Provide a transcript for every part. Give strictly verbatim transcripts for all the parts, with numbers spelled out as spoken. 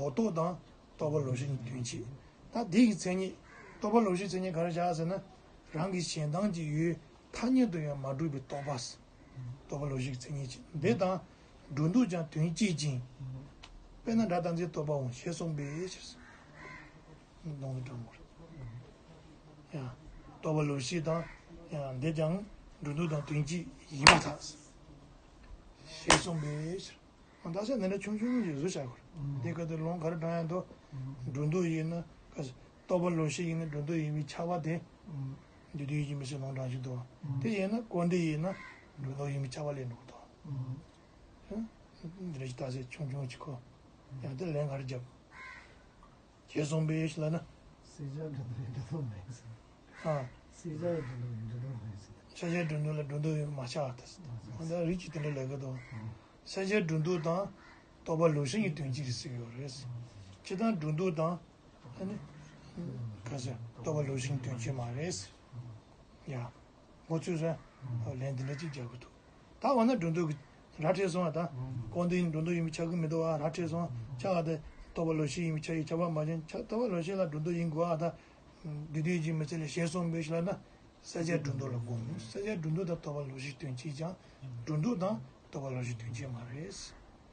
ལོག་རྟོག་དང་རྟོག་པ་ལོག་ཤེས་གཉིས་དོན་གཅིག་ད་དེ་ཡི་མཚན་ཉིད། རྟོག་པ་ལོག་ཤེས་མཚན་ཉིད་ག་རེ་བཞག་ཟེར་ན། རང་གི་ཞེ་སྡང་གི་ཡུལ་ཐ་སྙད་དུ་ཡང་མ་གྲུབ་པའི་རྟོག་པ། རྟོག་པ་ལོག་ཤེས་ཀྱི་མཚན་ཉིད་ཅིག་འདི་དང་སྒྲོ་འདོགས་ཀྱང་དོན་གཅིག་ཅིང་། དཔེར་ན་སྒྲ་དང་ཚིག་རྟོག་པའོ་ཞེས་གསུངས་པའི་ཕྱིར། ལུང་གི་དྲང་མོར། ཡང་རྟོག་པ་ལོག་ཤེས་དང་། ཡང་འདི་ཀྱང་སྒྲོ་འདོགས་དང་དོན་གཅིག་ཡིན་པར་ཐལ། ཞེས་གསུངས་པའི་ཕྱིར། ད་ཆ་འདི་འདྲ་ཆུང་ཆུང་ཞིག་བཟོ་བྱ་དགོས། འདི་ག་དུས་ལུང་ག་རེ་དྲངས་ཡང་འདུག་སྒྲོ་འདོགས་ཡིན་ན། རྟོག་པ་ལོག་ཤེས་ཡིན་ན་སྒྲོ་འདོགས་ཡིན་པའི་ཁྱབ་པ་དེ། འདི་དུས་ཡིན་མི་ཤེས་ལུང་དྲངས་ཤིག་འདུག་དེ་ཡིན་ན་སྐུར་འདེབས་ཡིན་ན་སྒྲོ་འདོགས་ཡིན་པའི་ཁྱབ་པ་ལེན་འགྲོ་གི་འདུག་འདི་འདྲ་ཞིག་ད་ཆ་ཆུང་ཆུང་ཞིག་གོ། ཡང་དེ་ལན་ག་རེ་བརྒྱབ། ཞེས་གསུངས་པའི་ཕྱིར་ལབ་ན། བསལ་བྱ་སྒྲོ་འདོགས་ལས་སྒྲོ་འདོགས་མེད་ཟེར། ཨ། བསལ་བྱ་སྒྲོ་འདོགས་ལས་སྒྲོ་འདོགས་མེད་ཟེར། བསལ་བྱའི་སྒྲོ་འདོགས་ལ་སྒྲོ་འདོགས་ཡོད་མ་ཆགས་ཏེ། འོ་ད་རིགས་ཀྱིས་དེ་འདྲ་ལབ་ཀྱི་འདུག་བསལ་བྱའི་སྒྲོ་འདོགས་དང་རྟོག་པ་ལོག་ཤེས་ཀྱི་དོན་གཅིག་རེད་ཟེར་གྱི་ཡོད་རེད། སྤྱིར་བཏང་སྒྲོ་འདོགས་དང་། ཨ་ནི། ག་ཟེར་རྟོག་པ་ལོག་ཤེས་ཀྱི་དོན་གཅིག་མ་རེད་ཟེར། ཡ། མགོ་ཚོས་ཟེར། ལན་འདི་འདྲ་གཅིག་རྒྱག་གི་འདུག་ད་འོ་ན་སྒྲོ་འདོགས་ཀྱི་ར་འཕྲོད་སོང་བ་ད། སྐུར་འདེབས་ཡིན་སྒྲོ་འདོགས་ཡིན་པའི་ཁྱབ་ཀྱི་མི་འདུག་བ་ར་འཕྲོད་སོང་། ཆ་ག་དེ་རྟོག་པ་ལོག་ཤེས་ཡིན་པའི་ཁྱབ་ཡིན་ཁྱབ་པ་མ་བྱན་ཆ་རྟོག་པ་ལོག་ཤེས་ལ་སྒྲོ་འདོགས་ཡིན་དགོས་བ་ད། དེ་དུས་ཀྱི་མི་ཚེ་ལས་ཞེས་གསུངས་པའི་ཕྱིར་ལབ་ན། བསལ་བྱའི་སྒྲོ་འདོགས་ལ་དགོངས་ནས་བསལ་བྱའི་སྒྲོ་འདོགས་དང་རྟོག་པ་ལོག་ཤེས་དོན་གཅིག་ཀྱང་སྒྲོ་འདོགས་དང་རྟོག་པ་ལོག་ཤེས་དོན་གཅིག་མ་རེད།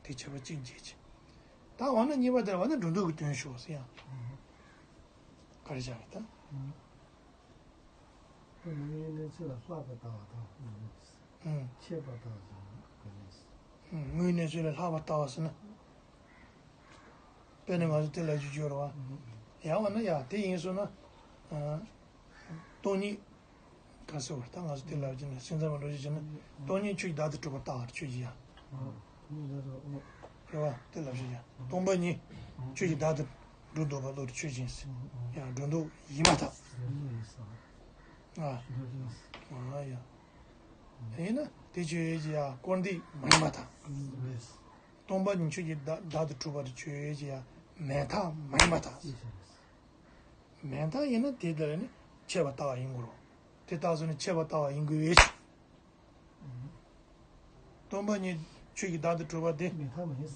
དེ་ཁྱད་པར་གཅིག་འབྱེད་ཅིང་། ད་འོ་ན་གཉིས་པ་དེར་འོ་ན་སྒྲོ་འདོགས་ཀྱི་དོན་ཞུ་ཟེར་ཡང་། ག་རེ་བྱ་གི་ད། དངོས་ཡོད་གནས་ཚུལ་ལ་ལྷག་པར་ལྟ་བ་དང་། ཨུམ། ཆད་པར་ལྟ་བ་དང་ག་ནས། ཨུམ། དངོས་ཡོད་གནས་ཚུལ་ལ་ལྷག་པར་ལྟ་བ་ཟེར་ན། དཔེར་ན་ང་ཚོ་དེ་ལ་ཞུ་རྒྱུ་རེད་བ། ཡང་བ་ན་ཡ་དེ་ཡིན་སོང་ན། ཨ། སྟོང་ཉིད། ག་ཟེར་བ་ད་ང་ཚོ་དེ་ལ་བྱས་ན་སེམས་ཙམ་པ་འགྲོ་ཞིག་བྱས་ན་སྟོང་ཉིད་ཆོས་ཀྱི་བདག་ཏུ་གྲུབ་པར་ལྟ་བར་ཆོས་ཀྱི་ཡ། རེད་བ་དེ་ལ་ཞུ་ཡ། སྟོང་པ་ཉིད་ཆོས་ཀྱི་བདག་ཏུ་སྒྲོ་འདོགས་པ་བློ་དེ་ཆོས་ཅན་ཟེར། ཡང་སྒྲོ་འདོགས་ཡིན་པར་ཐལ། ཨ། ཨ་ཡ། ཡིན་ན་དེ་ཆོས་ཅན་ཡ་སྐུར་འདེབས་མ་ཡིན་པར་ཐལ། སྟོང་པ་ཉིད་ཆོས་ཀྱི་བདག་བདག་ཏུ་གྲུབ་པ་དེ་ཆོས་ཅན་ཡ་མེད་མཐའ་མ་ཡིན་པར་ཐལ། མེད་མཐའ་ཡིན་ན་དེ་ལྟར་ནི་ཆད་པར་ལྟ་བ་ཡིན་དགོས་རེད། དེ་ལྟ་སོང་ན་ཆད་པར་ལྟ་བ་ཡིན་དགོས་པས། སྟོང་པ་ཉིད་ཆོས་ཀྱི་བདག་ཏུ་གྲུབ་པ་དེ། མེད་མཐའ་མ་ཡིན།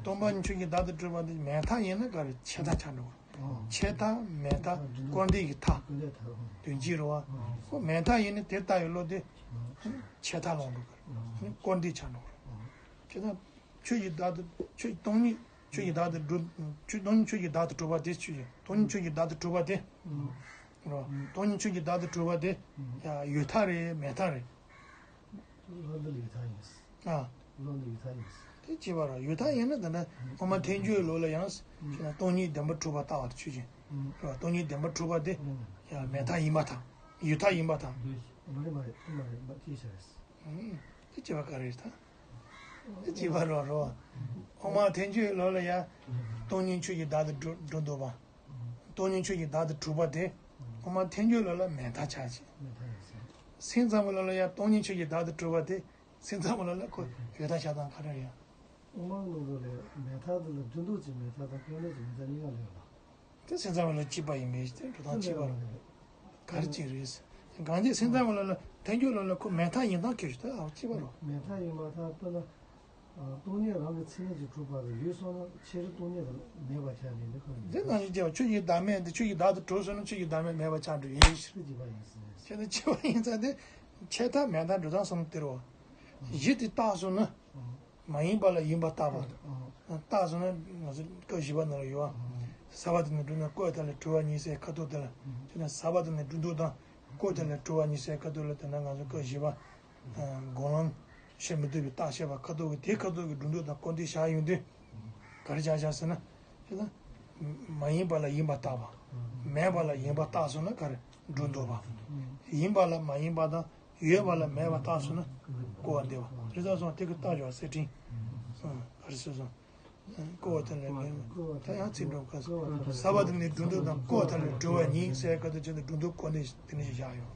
སྟོང་པ་ཉིད་ཆོས་ཀྱི་བདག་ཏུ་གྲུབ་པ་དེ་མེད་མཐའ་ཡིན་ན་ག་རེ་ཆད་མཐའ་ཆགས་འགྲོ་གི་རེད། ཆད་མཐའ་མེད་མཐའ་སྐུར་འདེབས་ཀྱི་མཐའ། དོན་གཅིག་རེད་བ། ཁོ་མེད་མཐའ་ཡིན་ན་དེ་ལྟ་བའི་བློ་དེ་ཆད་མཐའ་ལོག་འགྲོ་གི་རེད། སྐུར་འདེབས་ཆགས་འགྲོ་གི་རེད། ཆད་མཐའ། ཆོས་ཀྱི་བདག་ཏུ་ཆོས་སྟོང་ཉིད་ཆོས་ཀྱི་བདག་ཏུ་གྲུབ། ཆོས་སྟོང་ཉིད་ཆོས་ཀྱི་བདག་ཏུ་གྲུབ་པ་དེ་ཆོས་ཀྱི་སྟོང་ཉིད་ཆོས་ཀྱི་བདག་ཏུ་གྲུབ་པ་དེ། རོ། སྟོང་ཉིད་ཆོས་ཀྱི་བདག་ཏུ་གྲུབ་པ་དེ། ཡང་ཡོད་མཐའ་རེད་མེད་མཐའ་རེད། བློ་འདི་ཡོད་མཐའ་ཡིན། ཨ། བློ་འདི་ཡོད་མཐའ་ཡིན། དེ་ཅི་བ་རོ་ཡོད་མཐའ་ཡིན་ན་ད་ནི་དབུ་མ་ཐལ་འགྱུར་ལུགས་ལ་ཡང་། སྟོང་ཉིད་བདེན་པར་གྲུབ་པ་ལྟ་བ་དེ་ཆོས་ཅན། རོ་སྟོང་ཉིད་བདེན་པར་གྲུབ་པ་དེ། ཡང་མེད་མཐའ་ཡིན་པར་ཐལ། ཡོད་མཐའ་ཡིན་པར་ཐལ། མ་རེད་མ་རེད་དེ་མ་རེད་མ་ཅི་ཤེས་རེད། དེ་ཅི་བ་ག་རེ་རེད་ད། དེ་ཅི་བ་རོ་རོ། དབུ་མ་ཐལ་འགྱུར་ལུགས་ལ་ཡང་། སྟོང་ཉིད་ཆོས་ཀྱི་བདག་ཏུ་གྲུབ་གྲུབ་འདུག་པ། སྟོང་ཉིད་ཆོས་ཀྱི་བདག་ཏུ་གྲུབ་པ་དེ། དབུ་མ་ཐལ་འགྱུར་ལུགས་ལ་མེད་མཐའ་ཆགས་ཀྱི། མེད་མཐའ་ཡིན་ཟེར། སེམས་ཙམ་པའི་ལུགས་ལ་ཡང་སྟོང་ཉིད་ཆོས་ཀྱི་བདག་ཏུ་གྲུབ་པ་དེ། སེམས་ཙམ་པའི་ལུགས་ལ་ཁོ་ཡོད་མཐའ་ཆགས་སྟངས་ག་རེ་ཡང་། དབུ་མ་ལུགས་ལ་མེད་མཐའ་དེ་ལ་སྒྲོ་འདོགས་ཀྱི་མེད་མཐའ་དང་སྐྱོན་འདོགས་ཀྱི་མེད་མཐའ་གཉིས་ཀ་ལེགས་ལ། དེ་སེམས་ཙམ་པའི་ལུགས་གཅིག་པ་ཡིན་མིན་དེ་འགྲོ་སྟངས་གཅིག་པ་རེད། ག་རེ་གཅིག་རེད། གང་ཅི་སེམས་ཙམ་པའི་ལུགས་ལ་ཐལ་འགྱུར་ལུགས་ལ་ཁོ་མེད་མཐའ་ཡིན་སྟངས་ཁྱོད་ཞུ་ད་ཨ་གཅིག་པ་རེད། མེད་མཐའ་ཡིན་པར་ཐལ་དཔེར་ན། སྟོང་ཉིད་རང་གི་མཚན་ཉིད་ཀྱིས་གྲུབ་པ་རེད་ཡོད་སོང་ན་ཕྱི་རོལ་སྟོང་ཉིད་དེ་མེད་པར་ཆགས་ནས་འདི་ཁོ་རེད། འདི་ནང་བཞིན་བྱས་པ་ཆོས་ཀྱི་བདག་མེད་འདི་ཆོས་ཀྱི་བདག་ཏུ་གྲུབ་སོང་ན་ཆོས་ཀྱི་བདག་མེད་མེད་པར་ཆགས་འགྲོ་ཡིན་ཞེས་པ་ཡིན་ཟེར། ཁྱེད་ནི་ཆེ་བ་ཡིན་ཙང་དེ་ཆད་མཐའ་མེད་མཐའ་འགྲོ་སྟངས་སོང་དེ་རོ། གཞི་དེ་བཏགས་སོང་ན། མ་ཡིན་པ་ལ་ཡིན་པ་བཏགས་པ། བཏགས་སོང་ན་ང་ཚོ་སྐབས་བཞི་པ་ནང་ལ་ཡོད་བ། ཟ་བ་དེ་ནི་གྲུབ་ན་བཀོད་པ་ལས་གྲུབ་པ་ཉིད་ཟེར་ཁ་ཐུག་དེ་ལ། དེ་ནི་ཟ་བ་དེ་ནི་སྒྲོ་འདོགས་དང་བཀོད་པ་ལས་གྲུབ་པ་ཉིད་ཟེར་ཁ་ཐུག་ལ་དེ་ན་ང་ཚོ་སྐབས་བཞི་པ། སྒོམ་ལམ་བྱེད་མི་ཐུབ་པའི་རྟགས་བཤད་པ་ཁ་ཐུག་གི་དེ་ཁ་ཐུག་གི་སྒྲོ་འདོགས་དང་སྐུར་འདེབས་བཞག་ཡོང་དུས། ག་རེ་བྱ་བྱ་ཟེར་ན། ཅེ་ན། མ་ཡིན་པ་ལ་ཡིན་པ་བཏགས་པ། མེད་པ་ལ་ཡིན་པ་བཏགས་སོང་ན་ག་རེ་སྒྲོ་འདོགས་པ། ཡིན་པ་ལ་མ་ཡིན་པ་དང་ཡོད་པ་ལ་མེད་པ་བཏགས་སོང་ན་བཀོད་པ་འདེབས་པ་རེད་ད་སོང་དེ་གི་རྟགས་སྦྱོར་བ་གསེར་ཕྲེང་། ག་རེ་ཟེར་སོང་། བཀོད་པ་དེ་ལས་མེད་པ་ད་ཡང་ཚིག་འགྲོ་ག་ཟེར། ཟ་བ་དེ་ནི་སྒྲོ་འདོགས་དང་བཀོད་པ་དེ་ལས་གྲུབ་པ་ཉིད་ཟེར་ག་དེ་ཅེ་ན་སྒྲོ་འདོགས་སྐུར་འདེབས་དེ་ནི་ཞིག་བཞག་ཡོད།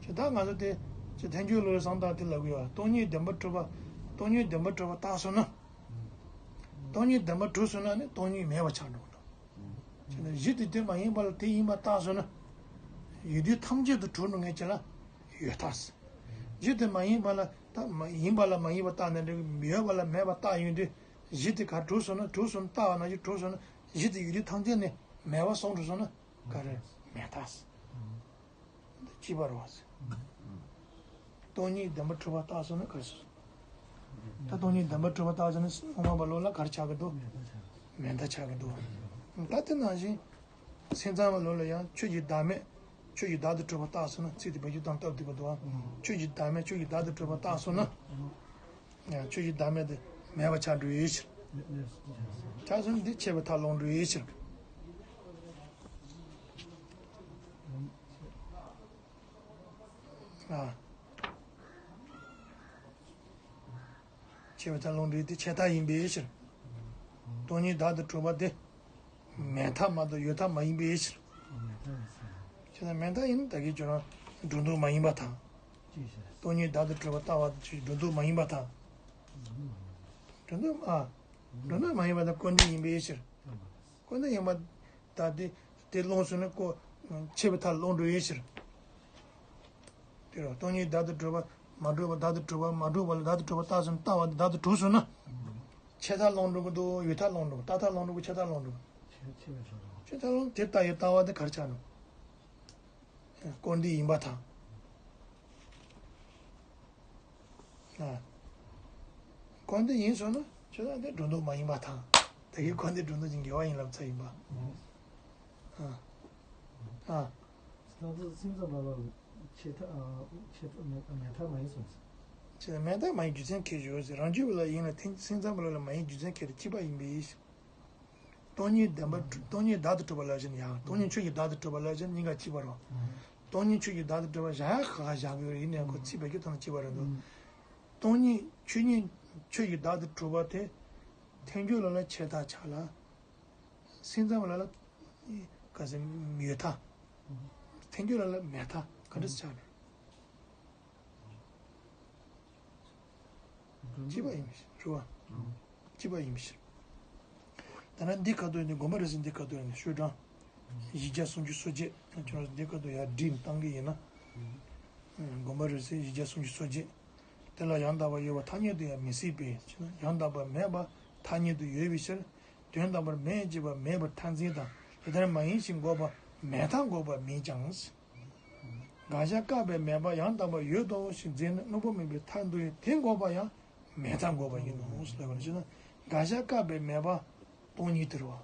ཅེ་ད་ང་ཚོ་དེ་ཅེ་ཐལ་འགྱུར་ལུགས་བསམ་སྟངས་དེ་ལབ་གི་ཡོད་སྟོང་ཉིད་བདེན་པར་གྲུབ་པ། སྟོང་ཉིད་བདེན་པར་གྲུབ་པ་བཏགས་སོང་ན། སྟོང་ཉིད་བདེན་པར་གྲུབ་སོང་ན་ནི་སྟོང་ཉིད་མེད་པ་ཆགས་འགྲོ་གི་འདུག་ཅེ་ན་གཞི་དེ་དེ་མ་ཡིན་པ་ལ་དེ་ཡིན་པ་བཏགས་སོང་ན། ཡོད་དུས་ཐམས་ཅད་དུ་གྲུབ་འགྲོ་ངེས་ཅན་ལ་ཡོད་མཐའ་ཟེར། གཞི་དེ་མ་ཡིན་པ་ལ་ད་མ་ཡིན་པ་ལ་མ་ཡིན་པ་བཏགས་ནས་འགྲིག་གི་ཡོད་པ་ལ་མེད་པ་བཏགས་ཡོང་དུས་ གཞི་དེ་ག་གྲུབ་སོང་ན། གྲུབ་སོང་ན། ལྟ་བ་ནང་བཞིན་གྲུབ་སོང་ན། གཞི་དེ་ཡུལ་དུས་ཐམས་ཅད་ནས་མེད་པ་སོང་གྲུབ་སོང་ན་ག་རེ། མེད་མཐའ། འདི་གཅིག་པ་རེད་བ། སྟོང་ཉིད་བདེན་པར་གྲུབ་པ་རྟགས་སོང་ན་ག་རེ་ཟེར། ད་སྟོང་ཉིད་བདེན་པར་གྲུབ་པ་རྟགས་སོང་ན་དབུ་མ་པ་ལོ་ལ་ག་རེ་ཆགས་ཀྱི་འདུག་མེད་མཐའ་ཆགས་ཀྱི་འདུག་ད་དེ་ནང་བཞིན་སེམས་ཙམ་པ་ལོ་ལ་ཡང་ཆོས་ཀྱི་བདག་མེད། ཆོས་ཀྱི་བདག་ཏུ་གྲུབ་པ་རྟགས་སོང་ན། ཚིག་དེ་བེད་སྤྱོད་བཏང་སྟབས་བདེ་པོ་འདུག་ཨ། ཆོས་ཀྱི་བདག་མེད། ཆོས་ཀྱི་བདག་ཏུ་གྲུབ་པ་རྟགས་སོང་ན། ཡང་ཆོས་ཀྱི་བདག་མེད་དེ་མེད་པ་ཆགས་འགྲོ་ཡི་ཕྱིར། ཆགས་སོང་ན་འདི་ཆད་པའི་མཐར་ལྷུང་འགྲོ་ཡི་ཕྱིར། ཨ། ཆད་པའི་མཐར་ལྷུང་འགྲོ་ཡི་དེ་ཆད་མཐའ་ཡིན་པའི་ཕྱིར། སྟོང་ཉིད་བདག་ཏུ་གྲུབ་པ་དེ་མེད་མཐའ་མ་གཏོགས་ཡོད་མཐའ་མ་ཡིན་པའི་ཕྱིར། ཆད་མཐའ་མེད་མཐའ་ཡིན་ན་ད་གིན་ཁྱོད་རང་སྒྲོ་འདོགས་མ་ཡིན་པ་དང་། སྟོང་ཉིད་བདག་ཏུ་གྲུབ་པ་ལྟ་བ་དེ་སྒྲོ་འདོགས་མ་ཡིན་པ་དང་། སྒྲོ་འདོགས་ཨ། སྒྲོ་འདོགས་མ་ཡིན་པ་དང་སྐུར་འདེབས་ཡིན་པའི་ཕྱིར། སྐུར་འདེབས་ཡིན་པ་ད་དེ་དེ་ལྷུང་སོང་ན་ཀོ་ཆད་པའི་མཐར་ལྷུང་འགྲོ་ཡི་ཕྱིར། དེ་རུ་སྟོང་ཉིད་བདག་ཏུ་གྲུབ་པ་མ་གྲུབ་པ་བདག་ཏུ་གྲུབ་པ་མ་གྲུབ་པ་ལ་བདག་ཏུ་གྲུབ་པ་རྟགས་སོང་ན། ལྟ་བ་དེ་བདག་ཏུ་གྲུབ་སོང་ན། ཆད་མཐར་ལྷུང་འགྲོ་གི་འདུག་ཡོད་མཐར་ལྷུང་འགྲོ། རྟག་མཐར་ལྷུང་འགྲོ་གི། ཆད་མཐར་ལྷུང་འགྲོ། ཆད་མཐར་ལྷུང་དེ་ལྟ་ཡི་ལྟ་བ་དེ་ག་རེ་ཆགས་ནོ། སྐུར་འདེབས་ཡིན་པ་དང་། ཨ། སྐུར་འདེབས་ཡིན་སོང་ན་ཆད་མཐར་དེ་སྒྲོ་འདོགས་མ་ཡིན་པ་དང་། ད་གིན་སྐུར་འདེབས་སྒྲོ་འདོགས་ཀྱི་འགལ་བ་ཡིན་ལབ་ཚར་ཡིན་པ། ཨ། ཨ། ད་ཚོ་སེམས་ཙམ་པ་ལ་ཆད་མཐའ་ཆད་མཐའ་མེད་མེད་མཐའ་མ་ཡིན་གསུངས་སོ། ཆད་མེད་མཐའ་མ་ཡིན་རྒྱུ་མཚན་ཁས་ཞུ་ཟེར། རང་རྒྱུད་པ་ལ་ཡིན་ལ་དེ་སེམས་ཙམ་པ་ལ་ལ་མ་ཡིན་རྒྱུ་མཚན་ཁས་རེ་གཅིག་པ་ཡིན་པའི། སྟོང་ཉིད་བདེན་པ་སྟོང་ཉིད་བདག་ཏུ་གྲུབ་པ་ལབ་བཞིན་ཡང་སྟོང་ཉིད་ཆོས་ཀྱི་བདག་ཏུ་གྲུབ་པ་ལབ་བཞིན་གཉིས་ཀ་གཅིག་པ་རེད། སྟོང་ཉིད་ཆོས་ཀྱི་བདག་ཏུ་གྲུབ་པ་བཞག་ཡ་ཁ་ཁ་བཞག་གི་ཡོད་རེད། ཡིན་ནའང་ཁོ་ཚིག་བེད་སྤྱོད་བཏང་ན་གཅིག་པ་རེད་འདུག་སྟོང་ཉིད་ཆོས་ཉིད་ཆོས་ཀྱི་བདག་ཏུ་གྲུབ་པ་དེ་ཐལ་འགྱུར་ལ་ལ་ཆད་མཐའ་ཆགས་ལ། སེམས་ཙམ་ལ་ལ་ག་ཟེར་ཡོད་མཐའ། ཐལ་འགྱུར་ལ་ལ་མེད་མཐའ་ག་འདྲ་ཆགས་རེད། གཅིག་པ་ཡིན་པའི་ཕྱིར་རོ། གཅིག་པ་ཡིན་པའི་ཕྱིར། ད་ནི་འདི་ཁ་ཐུག་ནི་དགོན་པ་རེ་ཟུང་འདི་ཁ་ཐུག་ནི་ཤོག་གྲངས་བཞི་བརྒྱ་སུམ་ཅུ་སོ་བརྒྱད། ཁྱོད་རང་འདི་ཁ་ཐུག་ཡར་བསྒྲིགས་བཏང་གི་ཡིན་ན། དགོན་པ་རེ་ཟུང་བཞི་བརྒྱ་སུམ་ཅུ་སོ་བརྒྱད། དེ་ལ་ཡང་དག་པར་ཡོད་པ་ཐ་སྙད་དུ་ཡང་མི་སྲིད་པས་ཕྱིར་ན། ཡང་དག་པར་མེད་པ་ཐ་སྙད་དུ་ཡོད་པའི་ཕྱིར། དོན་དམ་པར་མེད་ཅེས་པ་མེད་པར་མཐར་འཛིན་དང་། དེ་ལྟར་མ་ཡིན་ཞེས་འགོག་པ་མེད་མཐར་འགོག་པ་མིན་ཀྱང་། དགག་བྱ་བཀག་པའི་མེད་པ་ཡང་དག་པར་ཡོད་དོ་ཞེས་འཛིན་ན་དངོས་པོ་མིན་པའི་མཐར་འདོད་ཡོད་དེ་འགོག་པ་ཡང་མེད་མཐར་འགོག་པ་ཡིན་ནོ་ཞེས་ལབ་པ་ནི། ཅེ་ན་དགག་བྱ་བཀག་པའི་མེད་པ་སྟོང་ཉིད་དེ་རེད་བ།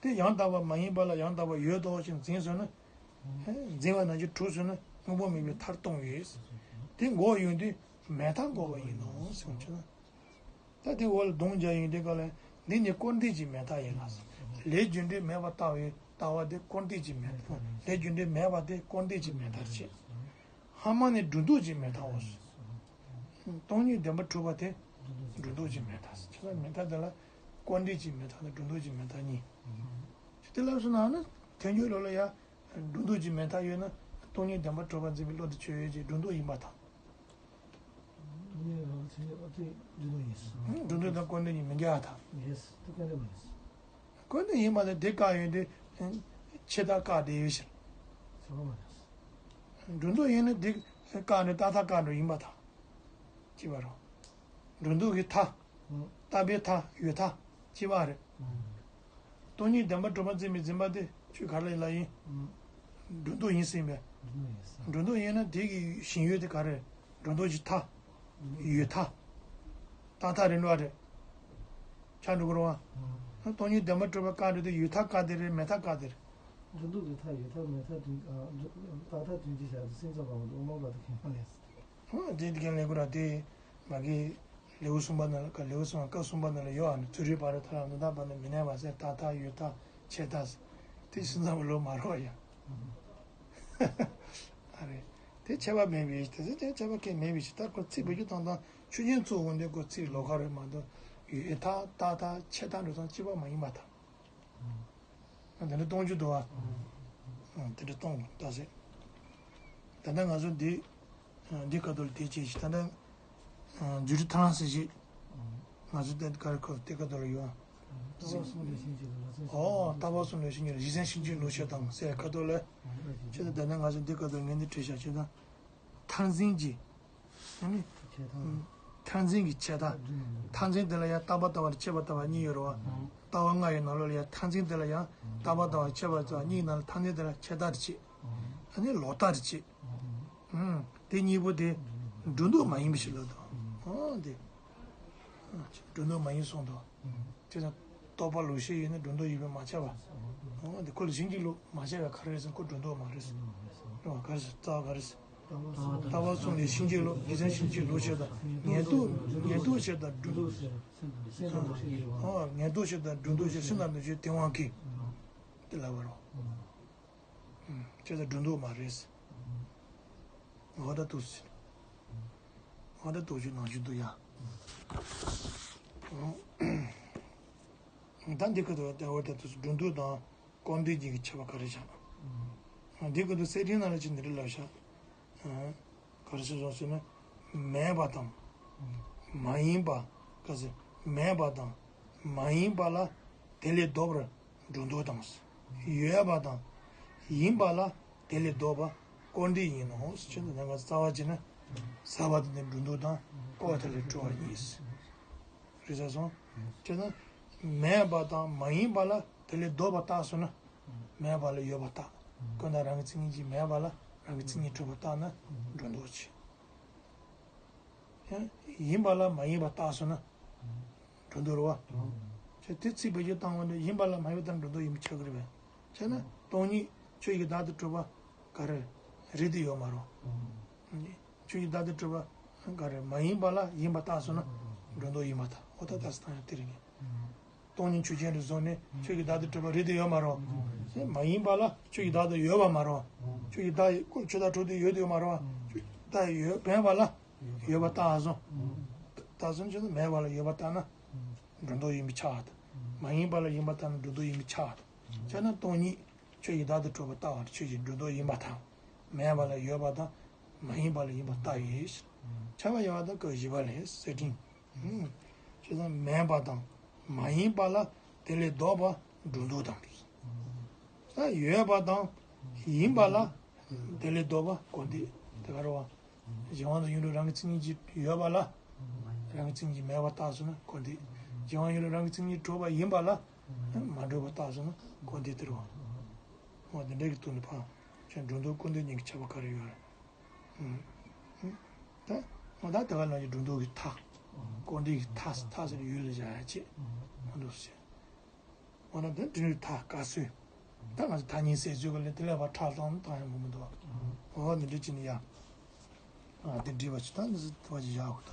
དེ་ཡང་དག་པ་མ་ཡིན་པ་ལ་ཡང་དག་པ་ཡོད་དོ་ཞེས་འཛིན་སོང་ན། འཛིན་པ་ནང་བཞིན་གྲུབ་སོང་ན་དངོས་པོ་མིན་པའི་མཐར་ལྟུང་ཡོད། དེ་འགོག་ཡོང་དུས་མེད་མཐར་འགོག་པ་ཡིན་ནོ་ཞེས་ཅེ་ན། ད་དེ་འོག་ལ་ལྡོང་རྒྱག་ཡོང་དུས་ག་ལ་འདི་ནི་སྐུར་འདེབས་ཀྱི་མེད་མཐའ་ཡིན་ལ། ལས་རྒྱུ་འབྲས་མེད་པར་ལྟ་བའི་ལྟ་བ་དེ་སྐུར་འདེབས་ཀྱི་མེད་མཐའ། ལས་རྒྱུ་འབྲས་མེད་པ་དེ་སྐུར་འདེབས་ཀྱི་མེད་མཐའ་བྱེད། སྔ་མ་ནི་སྒྲོ་འདོགས་ཀྱི་མེད་མཐའོ། སྟོང་ཉིད་བདེན་པར་གྲུབ་པ་དེ་སྒྲོ་འདོགས་ཀྱི་མེད་མཐའ། ཁྱེད་ལ་མེད་མཐའ་དེ་ལ་སྐུར་འདེབས་ཀྱི་མེད་མཐའ་དང་སྒྲོ་འདོགས་ཀྱི་མེད་མཐའ་གཉིས། དེ་ལ་སོང་ན་ནི་ཐལ་འགྱུར་ལོ་ལ་ཡ་སྒྲོ་འདོགས་ཀྱི་མེད་མཐའ་ཡོད་ན་སྟོང་ཉིད་བདེན་པར་གྲུབ་པར་འཛིན་པའི་བློ་དེ་ཆོས་ཅན་གྱི་སྒྲོ་འདོགས་ཡིན་པ་དང་། སྒྲོ་འདོགས་དང་སྐུར་འདེབས་གཉིས་མི་འགལ་བ་དང་། སྐུར་འདེབས་ཡིན་པ་དེ་དེ་བཀག་ཡོད་དེ་ཆད་མཐའ་བཀག་བསྡད་ཡོད་ཕྱིར། སྒྲོ་འདོགས་ཡིན་ན་དེ་བཀག་ནས་རྟག་མཐའ་བཀག་འགྲོ་ཡིན་པ་དང་། གཅིག་པ་རེད། སྒྲོ་འདོགས་ཀྱི་མཐའ། རྟག་པའི་མཐའ་ཡོད་མཐའ་གཅིག་པ་རེད། སྟོང་ཉིད་བདེན་པར་གྲུབ་པར་འཛིན་པའི་འཛིན་པ་དེ་ཆོས་ག་ལ་ཡིན་ལ་ཡིན། སྒྲོ་འདོགས་ཡིན་ཟིན་པས། སྒྲོ་འདོགས་ཡིན་ན་དེ་གི་ཞེན་ཡུལ་དེ་ག་རེ་རེད། སྒྲོ་འདོགས་ཀྱི་མཐའ། ཡོད་མཐའ། རྟག་མཐའ་རེད་འགྲོ་བ་རེད། ཆགས་འགྲོ་གི་རེད་བ། སྟོང་ཉིད་བདེན་པར་གྲུབ་པ་བཀག་འགྲོ་དུས་ཡོད་མཐའ་བཀག་དེ་རེད། མེད་མཐའ་བཀག་དེ་རེད། སྒྲོ་འདོགས་ཀྱི་མཐའ་ཡོད་མཐའ་མེད་མཐའ་དོན་རྟག་མཐའ་དོན་གཅིག་བཞག་སྟེ་སེམས་ཙམ་པ་མ་གཏོགས་དབུ་མ་པ་དང་གང་ཡང་ཡང་། ཧོ་དེ་དེ་ག་ལས་ཁོ་ར་དེ་མ་གི་ལེའུ་གསུམ་པ་ནང་ལ་ཀ་ལེའུ་གསུམ་པ་སྐབས་གསུམ་པ་ནང་ལ་ཡོད་ཨ་ནི། ཚུ་རོལ་བ་ར་ཐ་ར་ནུ་ད་བ་ནི་མི་གནས་པ་ཟེར། རྟག་མཐའ་ཡོད་མཐའ་ཆད་མཐའ་ཟེར། དེ་སེམས་ཙམ་པ་ལོ་མ་རོ་ཡ། ཨ་རེ། དེ་ཆད་པ་མེད་པའི་དེ་ཚེ་དེ་ཆད་པ་གས་མེད་པའི་ཞིག་ད་ཁོ་ཚིག་བེད་སྤྱོད་བཏང་སྟངས་ཆོས་ཅན་གཙོ་བོ་འདི་ཁོ་ཚིག་ལོགས་ཀ་རེད་མ་གཏོགས་ཡོད་མཐའ་རྟག་མཐའ་ཆད་མཐའ་འགྲོ་སྟངས་གཅིག་པ་མ་ཡིན་པ་དང་། དེ་འདྲ་གཏོང་རྒྱུ་འདུག་བ། དེ་འདྲ་གཏོང་དགོས་ད་ཟེར། ད་ལྟ་ང་ཚོ་འདི་འདི་ཁ་ཐོར་དེ་བྱས་ཤིག་ད་ལྟ་འཛུལ་ཁྲིད་ཐང་ཟེར་ཞིག་ང་ཚོ་དེ་ག་རེ་ཁོ་དེ་ཁ་ཐོར་ཡོད། ཨོ་ལྟ་བ་གསུམ་ལས་ཤིང་གཅིག་ལ་ལ་ཚན་ཞིག་ཨོ་ལྟ་བ་གསུམ་ལས་ཤིང་གཅིག་ལ་གཞི་ཚན་ཤིང་གཅིག་ལུགས་ཤེས་དང་ཟེར་ཁ་ཐོར་ལ། ཨ་ཨ་ཅེ་ད་ལྟ་ང་ཚོ་འདི་ཁ་ཐོར་ངས་འདི་བྲིས་བཞག་ཅེ་ད། མཐར་འཛིན་གྱི། ཨ་ནི། ཆད་མཐའ། མཐར་འཛིན་གྱི་ཆད་ལྟ། མཐར་འཛིན་དེ་ལ་ཡང་རྟག་པ་ལྟ་བ་དང་ཆད་པ་ལྟ་བ་གཉིས་ཡོད་རེད་བ། ལྟ་བ་ལྔ་ཡི་ནང་ལོགས་ལ་ཡང་མཐར་འཛིན་དེ་ལ་ཡང་རྟག་པ་ལྟ་བ་ཆད་པ་ལྟ་བ་གཉིས་ནང་ལ་མཐར་འཛིན་དེ་ལ་ཆད་ལྟ་རེ་བྱེད། ཨ་ནི་ལོག་ལྟ་རེ་བྱེད། ཨུམ། དེ་གཉིས་པོ་དེ་སྒྲོ་འདོགས་མ་ཡིན་པ་ཞིག་ལབ་དང་། ཨོ་དེ། སྒྲོ་འདོགས་མ་ཡིན་གསུངས་དང་། དེ་ཙང་རྟོག་པ་ལོག་ཤེས་ཡིན་ན་སྒྲོ་འདོགས་ཡིན་པས་མ་ཁྱབ་པ། ཨོ་དེ་ཁོ་ལ་ཕྱིན་ཅི་ལོག་མ་ཁྱབ་པའི་ག་རེ་རེད་ཟེར་ན་ཁོ་སྒྲོ་འདོགས་མ་རེད་ཟེར། རེད་བ། ག་རེ་ཟེར། རྩ་བ་ག་རེ་ཟེར། ལྟ་བ་གསུམ་ལས་ཕྱིན་ཅི་ལོག་རྒྱུ་མཚན་ཕྱིན་ཅི་ལོག་ཤེས་དང་ངན་རྟོག་ངན་རྟོག་ཤེས་དང་སྒྲོ་འདོགས། ཨོ་ངན་རྟོག་ཤེས་དང་སྒྲོ་འདོགས་ཤེས་སེམས་དང་ལོག་ཤེས་དེ་དབང་གིས་དེ་ལབ་པ་རེད། ཨུམ། བྱས་ཙང་སྒྲོ་འདོགས་མ་རེད། ཨུམ། འོ་ད་འདུག་སེ། འོ་ད་འདུག་སེ་ནང་བཞིན་འདུག་ཡ། ཨུམ། ད་འདི་ཁ་ཐུག་ད་འོ་ད་འདུག་སེ་སྒྲོ་འདོགས་དང་སྐུར་འདེབས་གཉིས་ཀྱི་ཁྱད་པར་ག་རེ་བཞག་ན། ཨུམ། འདི་ཁ་ཐུག་གསེར་ཕྲེང་ནང་ལ་ཅིག་འདི་འདྲ་ལབ་བཞག་ཨུམ། ག་རེ་ཟེར་སོང་ཟེར་ན། མེད་པ་དང་། མ་ཡིན་པ། ག་ཟེར། མེད་པ་དང་། མ་ཡིན་པ་ལ་དེ་ལས་ལྡོག་པར་སྒྲོ་འདོགས་དང་། ཡོད་པ་དང་། ཡིན་པ་ལ་དེ་ལས་ལྡོག་པ་སྐུར་འདེབས་ཡིན་ནོ། ཁྱེད་ཚོ་ནང་ག་རྩ་བ་བྱས་ན། ཟད་པ་དེ་ནི་སྒྲོ་འདོགས་དང་སྐུར་བ་དེ་ལས་གྲོལ་བ་ཡིན། རེད་ཟེར་སོང་། བྱས་ན། མེད་པ་དང་མ་ཡིན་པ་ལ་དེ་ལས་ལྡོག་པ་བཏགས་སོང་ན། མེད་པ་ལ་ཡོད་པ་བཏགས། ཀུན་བཏགས་རང་གི་མཚན་ཉིད་ཀྱིས་མེད་པ་ལ་རང་གི་མཚན་ཉིད་གྲུབ་པ་བཏགས་ན་སྒྲོ་འདོགས་བྱེད། ཡང་ཡིན་པ་ལ་མ་ཡིན་པ་བཏགས་སོང་ན་སྒྲོ་འདོགས་རེད་བ། བྱས་དེ་ཚིག་བེད་སྤྱོད་བཏང་བ་ནི་ཡིན་པ་ལ་མ་ཡིན་པ་བཏགས་ན་སྒྲོ་འདོགས་ཡིན་པ་ཆགས་ཀྱི་རེད་པས། བྱས་ན་སྟོང་ཉིད་ཆོས་ཀྱི་བདག་ཏུ་གྲུབ་པ་ག་རེ་རེད་དེ་ཡོད་མ་རེད། ཆོས་ཀྱི་བདག་ཏུ་གྲུབ་པ་ག་རེ་མ་ཡིན་པ་ལ་ཡིན་པ་བཏགས་སོང་ན་སྒྲོ་འདོགས་ཡིན་པ་དང་འོ་ད་ལྟ་སྟངས་ཡང་དེ་རེད་ངེས། སྟོང་ཉིད་ཆོས་ཅན་རེད་བཟུང་ནས་ཆོས་ཀྱི་བདག་ཏུ་གྲུབ་པ་རེད་དེ་ཡོད་མ་རེད། མ་ཡིན་པ་ལ་ཆོས་ཀྱི་བདག་ཏུ་ཡོད་པ་མ་རེད། ཆོས་ཀྱི་བདག་ཡི་སྐུ་ཆོས་བདག་གྲུབ་དུ་ཡོད་དེ་ཡོད་མ་རེད། ཆོས་ཀྱི་བདག་ཡོད་མེད་པ་ལ་ཡོད་པ་བཏགས་སོང་། བཏགས་སོང་ཆོས་མེད་པ་ལ་ཡོད་པ་བཏགས་ན་སྒྲོ་འདོགས་ཡིན་པའི་ཆ་དང་། མ་ཡིན་པ་ལ་ཡིན་པ་བཏགས་ན་སྒྲོ་འདོགས་ཡིན་པའི་ཆ་དང་། བྱས་ན་སྟོང་ཉིད་ཆོས་ཀྱི་བདག་ཏུ་གྲུབ་པ་ལྟ་བར་ཆོས་ཀྱི་སྒྲོ་འདོགས་ཡིན་པ་དང་། མེད་པ་ལ་ཡོད་པ་དང་། མ་ཡིན་པ་ལ་ཡིན་པ་ལྟ་ཡིས། ཁྱབ་པ་ཡང་དག་སྐབས་བཞི་པ་ལས་གསེར་ཕྲེང་། བྱས་ཙང་མེད་པ་དང་མ་ཡིན་པ་ལ་དེ་ལས་ལྡོག་པ་སྒྲོ་འདོགས་དང་། ད་ཡོད་པ་དང་ཡིན་པ་ལ་དེ་ལས་ལྡོག་པ་སྐུར་འདེབས་དེ་ག་རེ་བ། གཞན་དབང་དུ་ཡིན་རུང་རང་གི་མཚན་ཉིད་ཀྱིས་ཡོད་པ་ལ། རང་གི་མཚན་ཉིད་ཀྱིས་མེད་པ་བཏགས་སོང་ན་སྐུར་འདེབས། གཞན་དབང་ཡིན་རུང་རང་གི་མཚན་ཉིད་གྲུབ་པ་ཡིན་པ་ལ། མ་གྲུབ་པ་བཏགས་སོང་ན་སྐུར་འདེབས་དེ་རེད་བ། འོ་དེ་འདྲ་གི་དོན་དུ་ཕར་ཁྱོད་སྒྲོ་འདོགས་སྐུར་འདེབས་གཉིས་ཀྱི་ཁྱད་པར་ག་རེ་ཡོད་རེད། ད་འོ་ད་དེ་ག་ལ་ཡི་སྒྲོ་འདོགས་ཀྱི་མཐའ། སྐུར་འདེབས་ཀྱི་མཐའ་མཐའ་ཟེར་ཡུལ་ལ་བཞག་ཡ་ཆེད་མ་འདུག་ཟེར། འོ་ན་དེ་འབྲིང་རུས་མཐའ་དཀའ་སོས། ད་ང་ཚོ་མཐའ་གཉིས་ཟེར་ཚུལ་ག་ལས་དེ་ལས་ཕར་ཁྲག་བཏང་བཏང་ཡང་མི་མི་འདུག་བ། འོ་འདི་འདྲ་ཅི་ནི་ཡ། ཨ་དེ་འདྲི་བ་ཅི་ད་འདི་ཟེར་བ་ཅི་བཞག་གོ་ད།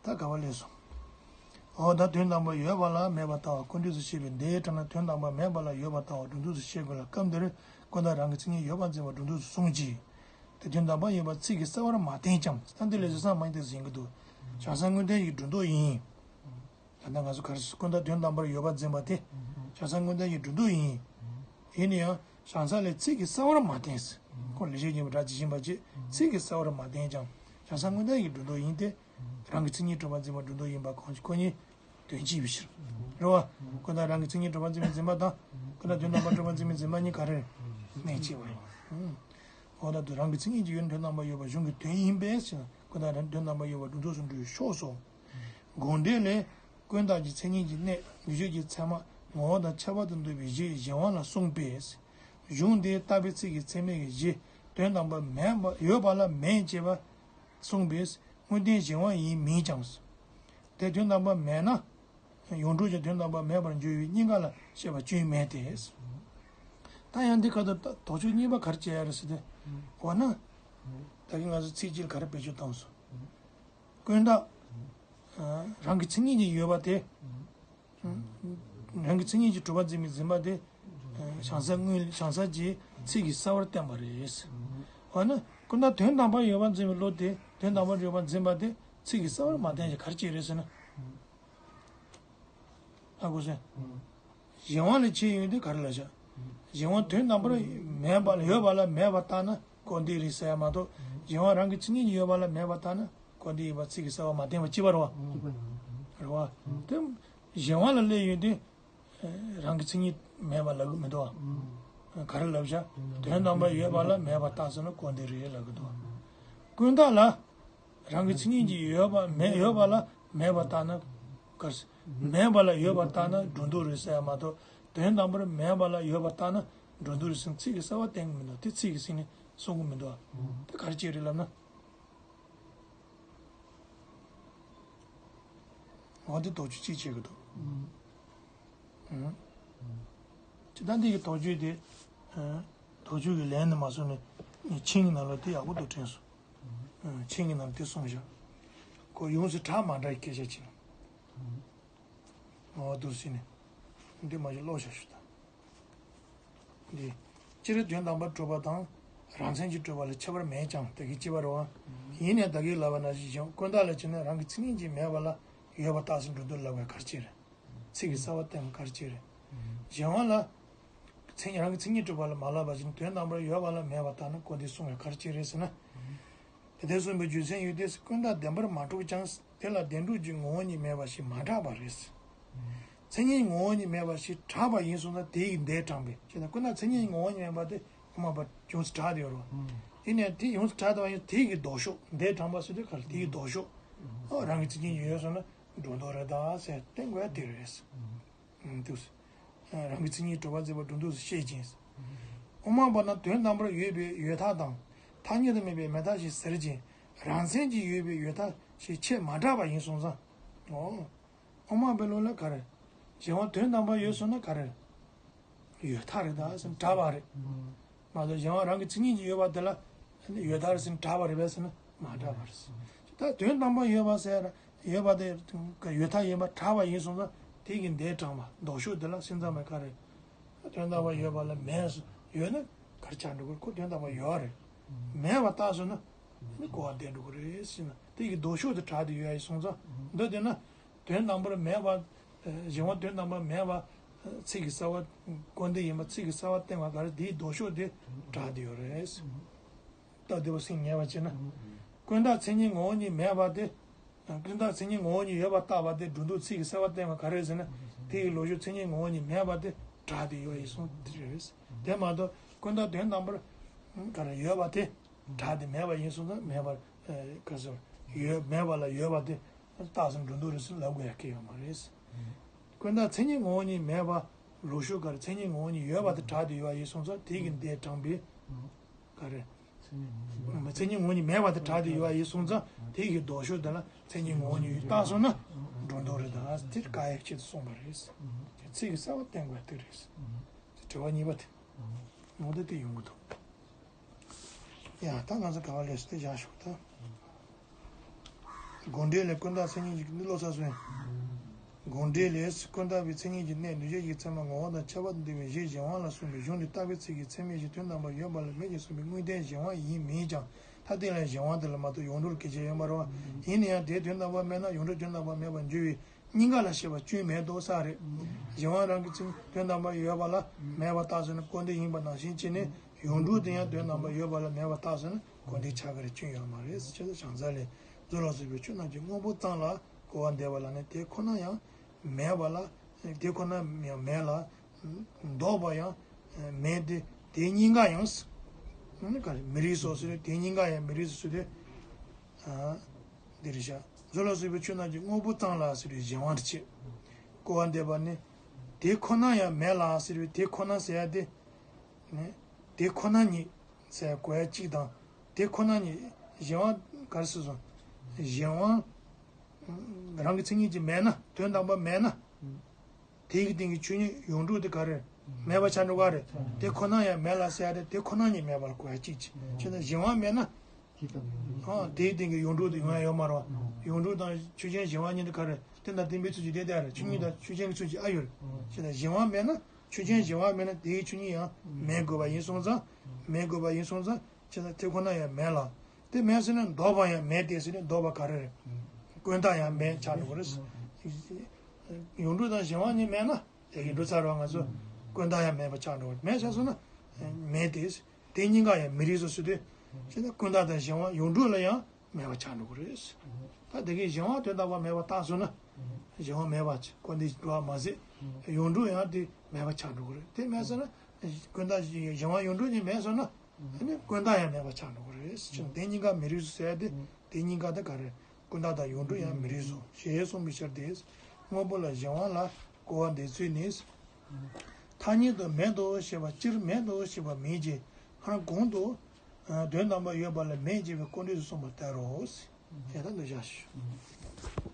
ད་ག་བ་ལས་སོང་། འོ་ད་དོན་དམ་པར་ཡོད་པ་ལ་མེད་པ་ལྟ་བ་སྐུར་འདེབས་སུ་བཤད་པས་འདིའི་དྲང་ན་དོན་དམ་པར་མེད་པ་ལ་ཡོད་པ་ལྟ་བ་སྒྲོ་འདོགས་སུ་བཤད་དགོས་ལ་སྐབས་འདིར་ཀུན་བཏགས་རང་གི་མཚན་ཉིད་ཡོད་པར་འཛིན་པ་སྒྲོ་འདོགས་སུ་གསུངས་ཀྱི། དེ་དོན་དམ་པར་ཡོད་པ་ཚིག་གིས་གསལ་བར་མ་བསྟན་ཀྱང་ད་འདི་ལས་བྱང་སེམས་མ་ཡིན་ཏེ་ཟེར་གྱི་འདུག་བྱང་སེམས་དངོས་བསྟན་གྱི་སྒྲོ་འདོགས་ཡིན། ད་ལྟ་ང་ཚོ་ག་རེ་ཟེར་ཀུན་བཏགས་དོན་དམ་པར་ཡོད་པར་འཛིན་པ་དེ་བྱང་སེམས་དངོས་བསྟན་གྱི་སྒྲོ་འདོགས་ཡིན། ཡིན་ན་ཡང་བྱང་སེམས་ལས་ཚིག་གིས་གསལ་བར་མ་བསྟན་ཟེར། ཁོང་ལེགས་བཤད་སྙིང་པོའི་སྒྲ་ཇི་བཞིན་པ་ཅེས་ཚིག་གིས་གསལ་བར་མ་བསྟན་ཀྱང་བྱང་སེམས་དངོས་བསྟན་གྱི་སྒྲོ་འདོགས་ཡིན་ཏེ། རང་གི་མཚན་ཉིད་གྲུབ་པར་འཛིན་པ་སྒྲོ་འདོགས་ཡིན་པ་གང་ཞིག་ཁོ་གཉིས་དོན་གཅིག་པའི་ཕྱིར། རེད་བ། ཀུན་བཏགས་རང་གི་མཚན་ཉིད་གྲུབ་པར་འཛིན་པའི་འཛིན་པ་དང་། ཀུན་བཏགས་དོན་དམ་པར་གྲུབ་པར་འཛིན་པའི་འཛིན་པ་གཉིས་ག་རེ་རེད། གནད་གཅིག་པ་རེད། འོ་ད་དུ་རང་གི་མཚན་ཉིད་ཀྱི་ཡུལ་དོན་དམ་པར་ཡོད་པ་གཞུང་གི་དོན་ཡིན་པས་ཟེར་ན་ཀུན་བཏགས་རང་དོན་དམ་པར་ཡོད་པ་སྒྲོ་འདོགས་སུ་འགྲོ་བའི་ཕྱོགས་སོ། དགོངས་འགྲེལ་ལས། ཀུན་བཏགས་ཀྱི་མཚན་ཉིད་ཀྱི་གནས་ཡུལ་ཆོས་ཀྱི་ཚད་མ་ངོ་བོ་དང་ཁྱད་པར་དུ་འདོད་པའི་གཞི་གཞན་དབང་ལ་གསུངས་པས། གཞུང་འདིའི་བཏགས་པའི་ཚིག་གི་ཚད་མའི་གཞི་དོན་དམ་པར་མེད་པ་ཡོད་པ་ལ་མེད་ཅེས་པ་གསུངས་པས་དངོས་བསྟན་གཞན་དབང་ཡིན་མིན་ཀྱང་། དེ་དོན་དམ་པར་མེད་ན། ཡོངས་གྲུབ་ཀྱང་དོན་དམ་པར་མེད་པར་འགྱུར་བའི་གཉིས་ཀ་ལ་བཤད་པ་སྐྱོན་མེད་དེ། ད་ཡང་འདི་ཁ་ཐུག་དོགས་གཅོད་གཉིས་པ་ག་རེ་བྱས་ཡ་རེད་ཟེར་ཏེ། འོ་ན། ད་གིན་ང་ཚོ་ཚིག་གཅིག་ག་རེ་བེད་སྤྱོད་བཏང་སོང་། ཀུན་བཏགས། རང་གི་མཚན་ཉིད་ཀྱིས་ཡོད་པ་དེ། རང་གི་མཚན་ཉིད་ཀྱིས་གྲུབ་པར་འཛིན་པའི་འཛིན་པ་དེ། བྱང་སེམས་དངོས་བྱང་སེམས་ཀྱིས་ཚིག་གིས་གསལ་བར་བསྟན་པ་རེད། འོ་ན་ཀུན་བཏགས་དོན་དམ་པར་ཡོད་པར་འཛིན་པའི་བློ་དེ་དོན་དམ་པར་ཡོད་པར་འཛིན་པ་དེ་ཚིག་གིས་གསལ་བར་མ་བསྟན་ཞིང་ག་རེ་བྱས་རེད་ཟེར་ན། ཧ་གོ་སོང་། གཞན་དབང་ལ་ཆེས་ཡོད་དེ་ག་རེ་ལ་བཞག་གཞན་དབང་དོན་དམ་པར་མེད་པ་ལ་ཡོད་པ་ལ་མེད་པ་ལྟ་ན་སྐུར་འདེབས་རེད་ཟེར་ཡ་མ་གཏོགས་གཞན་དབང་རང་གི་མཚན་ཉིད་ཡོད་པ་ལ་མེད་པ་ལྟ་ན་སྐུར་འདེབས་ཡིན་པ་ཚིག་གིས་གསལ་བར་མ་བསྟན་པ་གཅིག་པ་རེད་བ། རེད་བ། དེ་གཞན་དབང་ལ་སླེབས་ཡོད་དེ། རང་གི་མཚན་ཉིད་མེད་པ་ལབ་གི་མི་འདུག་བ། ག་རེ་ལབ་བྱ། དོན་དམ་པར་ཡོད་པ་ལ་མེད་པ་བཏགས་ཟེར་ན་སྐུར་འདེབས་རེད་ལབ་གི་འདུག་བ། ཀུན་བཏགས་ལ། རང་གི་མཚན་ཉིད་ཀྱིས་ཡོད་པ་མེད་ཡོད་པ་ལ་མེད་པར་བརྟགས་ན་ག་རེ་ཟེར། མེད་པ་ལ་ཡོད་པར་བརྟགས་ན་སྒྲོ་འདོགས་རེད་ཟེར་ཡ་མ་གཏོགས། དོན་དམ་པར་མེད་པ་ལ་ཡོད་པར་བརྟགས་ན་སྒྲོ་འདོགས་རེད་ཟེར་ཚིག་གི་གསལ་བ་བསྟན་གྱི་མི་འདུག་དེ་ཚིག་གི་སྟེང་ནས་གསུང་གི་མི་འདུག་དེ་ག་རེ་བྱས་རེད་ལབ་ན། འོ་དེ་དོགས་གཅོད་ཅིག་བྱེད་ཀྱི་འདུག་ཨང་། ཇི་ལྟར་འདི་གི་དོགས་གཅོད་དེ། ཨང་། དོགས་གཅོད་ཀྱི་ལན་ནི་མ་སོང་ནས་མཆན་གྱི་ནང་ལ་དེ་ཡག་པོ་འདུག་དྲན་སོང་། ཨང་། མཆན་གྱི་ནང་དེ་གསུངས་བཞག་ཁོ་ཡོངས་སུ་གྲགས་མ་གྲགས་ཀྱི་སྐད་ཆ་ཅིག་འོ་འདུག་ཟེར་ནས་འདི་མ་གཞི་ཀློག་བཞག་ཞུ་དང་། འདི། སྤྱིར་དོན་དམ་པར་གྲུབ་པ་དང་རང་མཚན་གྱིས་གྲུབ་པ་ལ་ཁྱད་པར་མེད་ཀྱང་དེ་གའི་སྤྱི་བ་རེད་བ། ཡིན་ནའང་ད་གིན་ལབ་པ་ནང་བཞིན་གཞན་ཀུན་བརྟགས་ལ་བྱས་ན་རང་གི་མཚན་ཉིད་ཀྱིས་མེད་པ་ལ་ཡོད་པར་བརྟགས་ཟིན་སྒྲོ་འདོགས་ལབ་པའི་ག་རེ་བྱས་རེད། ཚིག་གི་གསལ་བ་བསྟན་པ་ག་རེ་བྱས་རེད། གཞན་དབང་ལ། མཚན་ཉིད་རང་གི་མཚན་ཉིད་གྲུབ་པ་ལ་མ་ལབ་པ་བཞིན་དོན་དམ་པར་ཡོད་པ་ལ་མེད་པར་བརྟགས་ན་ཀུན་བརྟགས་གསུངས་པའི་ག་རེ་བྱས་རེད་ཟེར་ན། དེ་ལྟར་གསུངས་པའི་རྒྱུ་མཚན་ཡོད་དེ། ཀུན་བརྟགས་བདེན་པར་མ་གྲུབ་ཀྱང་དེ་ལ་བདེན་གྲུབ་ཀྱི་ངོ་བོ་ཉིད་མེད་པ་ཞིག་མ་གྲགས་པ་རེད། མཚན་ཉིད་ངོ་བོ་ཉིད་མེད་པ་ཞིག་གྲགས་པ་ཡིན་སོང་ཙང་དེ་ཡི་འདས་དྲངས་པས་ཞེ་ན། ཀུན་བརྟགས་མཚན་ཉིད་ངོ་བོ་ཉིད་མེད་པ་དེ་དབུ་མ་པ་ཡོངས་སུ་གྲགས་ཏེ་ཡོད་རེད། ཡིན་ནའང་དེ་ཡོངས་སུ་གྲགས་ཏེ་ཡོད་དེ་ཡི་ལྡོག་ཕྱོགས་འདས་དྲངས་པ་ཟེར་དུས་ག་ལ་དེ་ཡི་ལྡོག་ཕྱོགས། ཨོ་རང་གི་མཚན་ཉིད་ཡོད་སོང་ན་སྒྲོ་འདོགས་རེད་ད་ཟེར་བསྟན་དགོས་ཡ་དེ་རེད། འདུག་རང་གི་མཚན་ཉིད་གྲུབ་པར་འཛིན་པ་སྒྲོ་འདོགས་སུ་བཤད་ཅིང་། དབུ་མ་པ་རྣམས་དོན་དམ་པར་ཡོད་པའི་ཡོད་མཐའ་དང་། ཐ་སྙད་དུ་མེད་པའི་མེད་མཐའ་ཞེས་ཟེར་ཅིང་། རང་མཚན་གྱིས་ཡོད་པའི་ཡོད་མཐའ་ཞེས་ཁྱད་མ་བསྒྲགས་པ་ཡིན་སོང་ཙང་། འོ། དབུ་མ་པའི་ལུགས་ལ་ག་རེ། གཞན་དབང་དོན་དམ་པར་ཡོད་སོང་ན་ག་རེ། ཡོད་མཐའ་རེད་ད་ཟེར་གྲགས་པ་རེད། མ་གཏོགས་གཞན་དབང་རང་གི་མཚན་ཉིད་ཀྱིས་ཡོད་པ་དེ་ལ་ཡོད་མཐའ་རེད་ཟེར་གྲགས་པ་རེད་པས་ཟེར་ན་མ་གྲགས་པ་རེད། ད་དོན་དམ་པར་ཡོད་པ་ཟེར་ཡོད་པ་དེ་ཡོད་མཐའ་ཡིན་པ་གྲགས་པ་ཡིན་སོང་ཙང་དེ་གི་འདས་དྲངས་པ་ལྡོག་ཕྱོགས་དེ་ལ་སེམས་ཙམ་པས་ག་རེ། དོན་དམ་པར་ཡོད་པ་ལ་མེད་ཡོད་ན་ག་རེ་ཆགས་འགྲོ་གི་རེད། ཁོ་དོན་དམ་པར་ཡོད་རེད། མེད་པ་བཏགས་སོང་ན་ནི་གོ་བ་འདས་འགྲོ་གི་རེད་ཟེར་ན་དེ་གི་ལྡོག་ཕྱོགས་དེ་གྲགས་ཏེ་ཡོད་ཡ་ཡིན་སོང་ཙང་འདི་དེ་ན། དོན་དམ་པར་མེད་པ། གཞན་དབང་དོན་དམ་པར་མེད་པ། ཚིག་གི་གསལ་བ། ཀུན་བརྟགས་ཡིན་པ་ཚིག་གི་གསལ་བ་བསྟན་པ་ག་རེ་དེའི་ལྡོག་ཕྱོགས་དེ་གྲགས་ཏེ་ཡོད་རེད། སྟབས་བདེ་པོ་སེམས་ཉེ་བ་བྱས་ན། ཀུན་བརྟགས་མཚན་ཉིད་ངོ་བོ་ཉིད་མེད་པ་དེ། ཀུན་བརྟགས་མཚན་ཉིད་ངོ་བོ་ཉིད་ཡོད་པར་བརྟགས་པ་དེ་སྒྲོ་འདོགས་ཚིག་གི་གསལ་བ་བསྟན་པ་ག་རེ་ཟེར་ན། དེ་ཡི་ལྡོག་ཕྱོགས་མཚན་ཉིད་ངོ་བོ་ཉིད་མེད་པ་དེ་གྲགས་ཏེ་ཡོད་ཡིན་སོང་དེ་རེད། དེ་མ་གཏོགས་ཀུན་བརྟགས་དོན་དམ་པར། ག་རེ་ཡོད་པ་དེ། གྲགས་ཏེ་མེད་པ་ཡིན་སོང་ཙང་མེད་པར། ག་ཟེར། ཡོད་མེད་པ་ལ་ཡོད་པ་དེ། བཏགས་ཟིན་སྒྲོ་འདོགས་རེད་ཟེར་ལབ་དགོས་ཡ་གི་ཡོད་མ་རེད། ཀུན་བརྟགས་མཚན་ཉིད་ངོ་བོ་ཉིད་མེད་པ། ལྡོག་ཕྱོགས་ག་རེ་མཚན་ཉིད་ངོ་བོ་ཉིད་ཡོད་པ་དེ་གྲགས་ཏེ་ཡོད་པ་ཡིན་སོང་ཙང་དེ་གི་འདས་དྲངས་པའི། ག་རེ། མཚན་ཉིད་ངོ་བོ་ཉིད་མེད་པ་དེ་གྲགས་ཏེ་ཡོད་པ་ཡིན་སོང་ཙང་དེ་གི་ལྡོག་ཕྱོགས་དེ་ལ་མཚན་ཉིད་ངོ་བོ་ཉིད་བཏགས་སོང་ན་སྒྲོ་འདོགས་རེད་ད་དེ་བཀག་ཡ་ཆེད་དུ་གསུངས་པ་རེད། ཚིག་གི་གསལ་བ་བསྟན་དགོས་དེ་རེད། དྲི་བ་གཉིས་པ་དེ། ངོ་དེ་དེ་ཡོང་གི་འདུག་ཡ་ད་ང་ཚོ་ག་བ་ལས་སུ་དེ་བཞག་ཞོག་ད། དགོངས་འགྲེལ་ལས། ཀུན་བརྟགས་མཚན་ཉིད་ཀྱི་གནས་ལོག་ས་སོན། དགོངས་འགྲེལ་ལས། ཀུན་བརྟགས་པའི་མཚན་ཉིད་ཀྱི་གནས་འདུས་བྱས་ཀྱི་ཚད་མ་ངོ་བོ་དང་ཁྱད་པར་དུ་འདུ་བའི་གཞི་གཞན་དབང་ལ་གསུངས་པའི་གཞུང་འདི་བརྟག་པའི་ཚིག་གི་ཚད་མའི་གཞི་དོན་དམ་པར་ཡོད་པ་ལ་མེད་ཅེས་གསུངས་པའི་དངོས་བསྟན་གཞན་དབང་ཡིན་མིན་ཀྱང་ཐ་དད་ལ་གཞན་དབང་དེ་ལ་མ་གཏོགས་ཡོངས་གྲུབ་ལ་གལ་ཆེར་ཡོད་མ་རེད་བ། ཡིན་ན་ཡང་དེ་དོན་དམ་པར་མེད་ན་ཡོངས་གྲུབ་དོན་དམ་པར་མེད་པར་འགྱུར་བའི། གཉིས་ཀ་ལ་ཞེས་པ་སྐྱོན་མེད་དོ་ས་རེད། གཞན་དབང་རང་གི་ཚིག་དོན་དམ་པར་ཡོད་པ་ལ་མེད་པར་བཏགས་ཟིན་ན་ཀུན་བརྟགས་ཡིན་པ་ནང་བཞིན་བྱས་ནས་ཡོངས་གྲུབ་དེ་ཡང་དོན་དམ་པར་ཡོད་པ་ལ་མེད་པར་བཏགས་ཟིན་ན་ཀུན་བརྟགས་ཆགས་ཀྱི་རེད། སྐྱོན་ཡོད་མ་རེད། ཅེས་བྱང་རྩལ་ལས། མཛོད་ལ་སོགས་པའི་ཆོས་རྣམས་ཀྱི་དངོས་པོ་ཙམ་ལ་གོ་བ་འདེབས་པ་ལ་ནི་དེ་ཁོ་ན་ཡང་མེད་པ་ལ། དེ་ཁོ་ན་ཡང་མེད་ལ། ལྡོག་པ་ཡང་མེད་དེ་དེ་གཉིས་ཀ་ཡང་། མི་རིགས་སོ་སོ་རེད། དེ་གཉིས་ཀ་ཡང་མི་རིགས་སོ་སོ་རེད། འདི་རེད་ཤག་མཛོད་ལ་སོགས་པའི་ཆོས་རྣམས་ཀྱི་དངོས་པོ་ཙམ་ལ་ཟེར་བའི་གཞན་དབང་དུ་བྱས། གོ་བ་འདེབས་པ་ནི། དེ་ཁོ་ན་ཡང་མེད་ལ་ཟེར་བའི་དེ་ཁོ་ན་ཟེར་ཡ་དེ། ནི། དེ་ཁོ་ན་ཉིད་ཟེར་གོ་ཡ་གཅིག་དང་། དེ་ཁོ་ན་ཉིད་གཞན་དབང་ག་རེ་ཟེར་སོང་། གཞན་དབང་། རང་གི་མཚན་ཉིད་ཀྱིས་མེད་ན་དོན་དམ་པར་མེད་ན། དེ་ཡི་སྟེང་གི་ཆོས་ཉིད་ཡོངས་གྲུབ་དེ་ག་རེ། མེད་པ་ཆགས་འགྲོ་ག་རེ། དེ་ཁོ་ན་ཡང་མེད་ལ་ཟེར་ཡ་དེ་དེ་ཁོ་ན་ཉིད་མེད་པ་ལ་གོ་ཡ་གཅིག་བྱས། ཁྱོད་ན་གཞན་དབང་མེད་ན། ཨ། དེའི་སྟེང་གི་ཡོངས་གྲུབ་དེ་ཡོང་ཡ་ཡོད་མ་རེད་བ། ཡོངས་གྲུབ་དང་ཆོས་ཅན་གཞན་དབང་གཉིས་དེ་ག་རེ། རྟེན་དང་བརྟེན་པའི་ཚུལ་གྱིས་བསྡད་དེ་རེད། ཆོས་ཉིད་དང་ཆོས་ཅན་གྱི་ཚུལ་གྱིས་ཨ་ཡོད་རེད། ཁྱོད་ན་གཞན་དབང་མེད་ན་ཆོས་ཅན་གཞན་དབང་མེད་ན་དེའི་ཆོས་ཉིད་ཡང་མེད་དགོས་པ་ཡིན་སོང་ཙང་། མེད་དགོས་པ་ཡིན་སོང་ཙང་། ཁྱེད་ཚོ་དེ་ཁོ་ན་ཡང་མེད་ལ། དེ་མེད་ཟེར་ན་ལྡོག་པ་ཡང་མེད་དེ་ཟེར་ན་ལྡོག་པ་ག་རེ་རེད། ཀུན་བརྟགས་ཡང་མེད་ཆགས་འགྲོ་གི་རེད། ཡོངས་གྲུབ་དང་གཞན་དབང་གཉིས་མེད་ན་དེ་ཡིན་འགྲོ་ཚར་བ་ང་ཚོ་ཀུན་བརྟགས་ཡང་མེད་པ་ཆགས་འགྲོ་གི་རེད། མེད་ཆགས་སོང་ན་མེད་དེ། དེ་གཉིས་ཀ་ཡང་མི་རིགས་སོ་སོ་དེ། ཁྱེད་ཚོ་ཀུན་བརྟགས་དང་གཞན་དབང་ཡོངས་གྲུབ་ལ་ཡང་མེད་པ་ཆགས་འགྲོ་གི་རེད། ད་དེ་གའི་གཞན་དབང་དོན་དམ་པར་མེད་པ་བཏགས་སོང་ན། གཞན་དབང་མེད་པ་ཀུན་བརྟགས་འགྲོ་བ་མ་ཟད། ཡོངས་གྲུབ་ཡང་དེ་མེད་པ་ཆགས་འགྲོ་གི་རེད། དེ་མེད་སོང་ན། ཀུན་བརྟགས་གཞན་དབང་ཡོངས་གྲུབ་གཉིས་མེད་སོང་ན། ཨ་ནི་ཀུན་བརྟགས་ཡང་མེད་པ་ཆགས་འགྲོ་གི་རེད། ཅེས་དེ་གཉིས་ཀ་མི་རིགས་སུ་ཟེར་ཏེ། དེ་གཉིས་ཀ་དེ་ག་རེ། ཀུན་བརྟགས་དང་ཡོངས་གྲུབ་ཡང་མི་རིགས་སོ་ཞེས་གསུངས་པའི་ཕྱིར་ཏེ། དངོས་པོ་ལ་གཞན་དབང་ལ་གོ་བ་འདོད་ཚུལ་ནི། ཐ་སྙད་དུ་མེད་དོ་ཞེས་པ་སྤྱིར་མེད་དོ་ཞེས་པ་མེད་ཅེས་སྔར་གོང་དུ་དོན་དམ་པར་ཡོད་པ་ལ་མེད་ཅེས་པའི་ཀུན་བཏུས་སུ་གསུངས་པ་ལྟར་རོ། ཞེས་དང་འདི་བཞག་ཞུ།